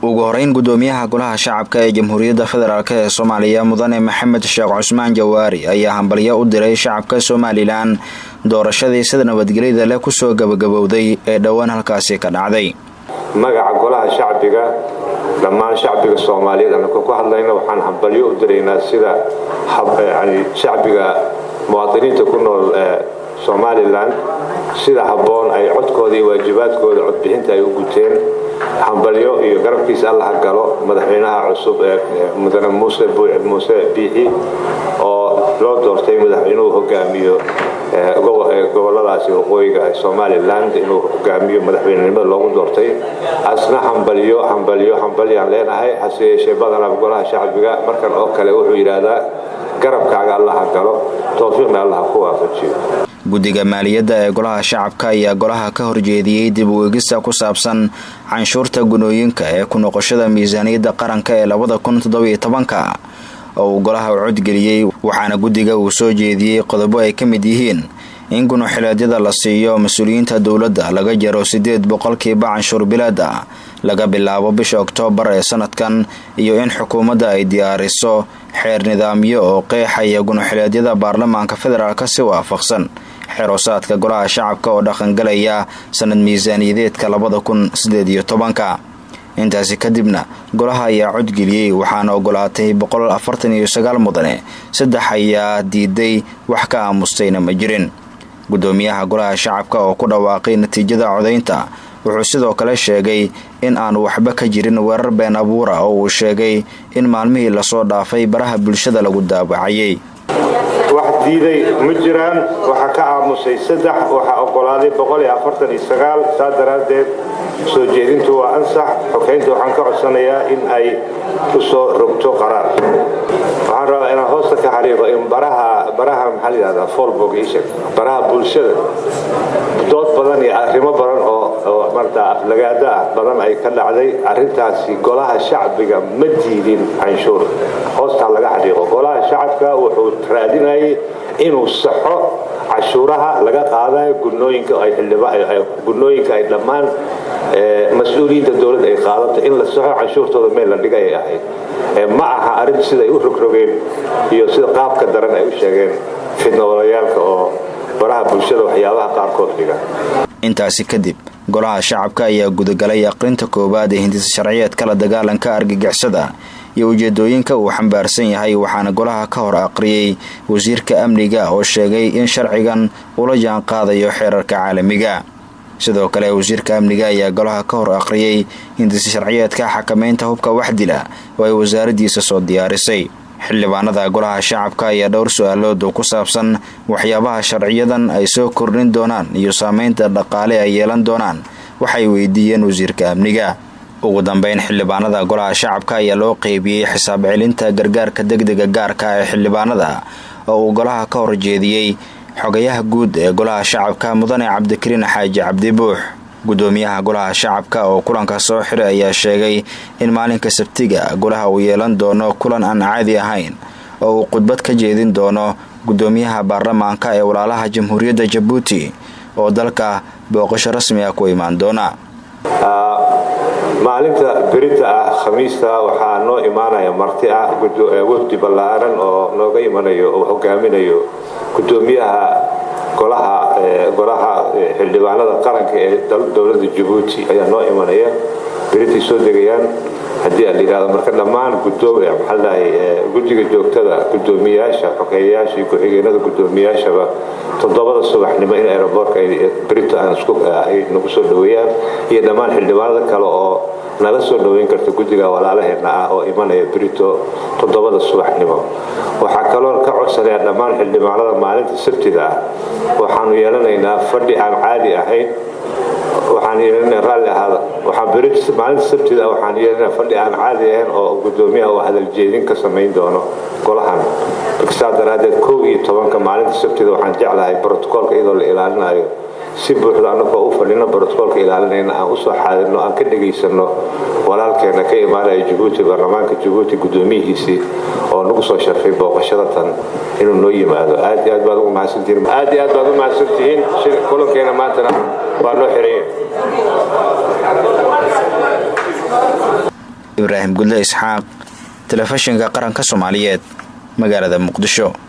Ugu horeyn, gudoomiyaha Golaha Shacabka ee Jamhuuriyadda Federaalk ee Soomaaliya, Mudane Maxamed Sheekh Cusmaan Jawaari, ayaa hambalyo u diray shacabka Somalilan doorashadii sida nabadgelyada leh kusoo gabagabowday ee dhowaan halkaasi ka dhacday. Magaca Golaha Shacbiga, dhammaan shacbiga Soomaaliyeed anakoo ku hadlayna, waxaan hambalyo u diraynaa sida yani shacbiga muwaadiniinta ku nool ee Somalilan sida habboon ay codkooda iyo waajibaadkooda codbixinta ay u guteen. Hambalyo iyo garabkiisa Allaha galo madaxweynaha cusub ee Mudane Muuse Biixi oo loo doortay madaxweynuhu hogaamiyo goboladaasi waqooyiga Somalilan, inuu hogaamiyo madaxweynenimada loogu doortay. Asna hambalyo, hambalyo, hambalyaan leenahay. Hase yeeshee, badanaa Golaha Shacbiga markan oo kale wuxuu yidhaahdaa garabkaaga Allaha galo, towfiiqna Allaha ku waafajiyo. Guddiga maaliyadda ee Golaha Shacabka ayaa golaha ka horjeediyey dib u eegista ku saabsan canshuurta gunooyinka ee ku noqoshada miisaaniyadda qaranka ee 2017-ka oo uu golaha u codgeliyey, waxaana guddiga uu soo jeediyey qodobo ay ka mid yihiin in gunuxileedyada la siiyo mas-uuliyiinta dowladda laga jaro 8% canshuur bilaad ah laga bilaabo bisha Oktoobar ee sanadkan, iyo in xukuumadda ay diyaariso xeer nidaamyo oo qeexaya gunuxileedyada baarlamaanka federaalk si waafaqsan xerosaadka Golaha Shacabka oo dhaqangalaya sanad miisaaniyadeedka 2018-ka. Intaasi kadibna golaha ayaa codgeliyey, waxaana ogolaatay 149 mudane, saddex ayaa diiday, wax ka aamustayna ma jirin. Gudoomiyaha Golaha Shacabka oo ku dhawaaqay natiijada codaynta wuxuu sidoo kale sheegay in aan waxba ka jirin weerar been abuura oo uu sheegay in maalmihii lasoo dhaafay baraha bulshada lagu daawacayay. Wax diiday ma jiraan, waxaa ka aamusay saddex, waxaa ogolaaday 149. Saa daraaddeed soo jeedintu waa ansax. Xogeynta waxaan ka codsanayaa in ay ku soo rogto qaraar. Waxaan rabaa inaan hoosta ka xariiqo in baraha, maxaa la yidhahdaa, Facebook, isheg, baraha bulshada dood badan iyo arrimo badan oo marta aflagaada ah badan ay ka dhacday arrintaasi. Golaha Shacbiga ma diidin canshuur, hoostaa laga xariiqo. Golaha Shacabka wuxuu raadinayay inuu saxo cashuuraha laga qaadayo gunooyinka ay gunooyinka ay dhammaan mas-uuliyiinta dowladda ay qaadato, in la saxo canshuurtooda meel la dhigay ay ahayd. Ma aha arrin siday u rogrogeen iyo sida qaabka daran ay u sheegeen fidnowalayaalka oo baraha bulshada waxyaabaha qaarkood dhiga. Intaasi kadib Golaha Shacabka ayaa gudagalay aqrinta koowaad ee hindisa sharciyeedka la dagaalanka argagixisada iyo ujeedooyinka uu xambaarsan yahay, waxaana golaha ka hor aqriyey wasiirka amniga oo sheegay in sharcigan ula jaan qaadayo xeerarka caalamiga. Sidoo kale wasiirka amniga ayaa golaha ka hor aqriyey hindisa sharciyeedka xakameynta hubka waxdila oo ay wasaaraddiisa soo diyaarisay. Xildhibaanada Golaha Shacabka ayaa dhowr su-aalood oo ku saabsan waxyaabaha sharciyadan ay soo kordhin doonaan iyo saameynta dhaqaale ay yeelan doonaan waxay weydiiyeen wasiirka amniga. Ugu dambeyn, xildhibaanada Golaha Shacabka ayaa loo qeybiyey xisaab celinta gargaarka degdega gaarka ee xildhibaanada oo uu golaha ka horjeediyey xogayaha guud ee Golaha Shacabka, Mudane Cabdikariin Xaaji Cabdibuux. Gudoomiyaha Golaha Shacabka oo kulanka soo xiray ayaa sheegay in maalinka Sabtiga golaha uu yeelan doono kulan aan caadi ahayn oo uu khudbad ka jeedin doono gudoomiyaha baarlamaanka ee walaalaha Jamhuuriyadda Jabuuti oo dalka booqasho rasmi ah ku imaan doona. Maalinta berita ah, Khamiista, waxaa noo imaanaya marti ah, wafdi ballaaran oo nooga imanayo oo hogaaminayo gudoomiyaha golaha xildhibaanada qaranka ee dowladda Jabuuti ayaa noo imanaya, beritay soo degayaan haddii a la yidhahdo. Marka dhammaan maxaa dhahay, guddiga joogtada, guddoomiyaasha, xogeeyayaasha iyo ku-xigeenada guddoomiyaashaba 7-da subaxnimo in aeroboortka berito aan isku ay nagu soo dhaweeyaan, iyo dhammaan xildhibaanada kale oo nala soo dhaweyn karta guddiga walaalaheena ah oo imanaya berito 7-da subaxnimo. Waxaa kaloo ka codsanayaa dhammaan xildhibaanada, maalinta Sabtida ah waxaanu yeelanaynaa fadhi aan caadi ahayn. Waxaan yeelanaa, raalli ahaada, waxaan beri maalinta Sabtida ah waxaan yeelanaa fadhi aan caadi ahayn oo guddoomiyaha uu hadal jeedin ka samayn doono golahan. Marka saa daraaddeed 11-ka maalinta Sabtida waxaan jeclahay brotokoolka iyadoo la ilaalinayo si buuxda, annagoo u fadhino brotokoolka ilaalinayna, aan usoo xaadirno, aan ka dhegaysano walaalkeena ka imaanaya Jabuuti, baarlamaanka Jabuuti guddoomiyihiisii oo nagu soo sharfay booqashada tan inuu noo yimaado. Aad iyo aad baad ugu mahadsantihiin, aad iyo aad baad u mahadsantihiin. Kulankeena maantana waa noo xiraya. Ibraahim Gudle Isxaaq, Telefishinka Qaranka Soomaaliyeed, magaalada Muqdisho.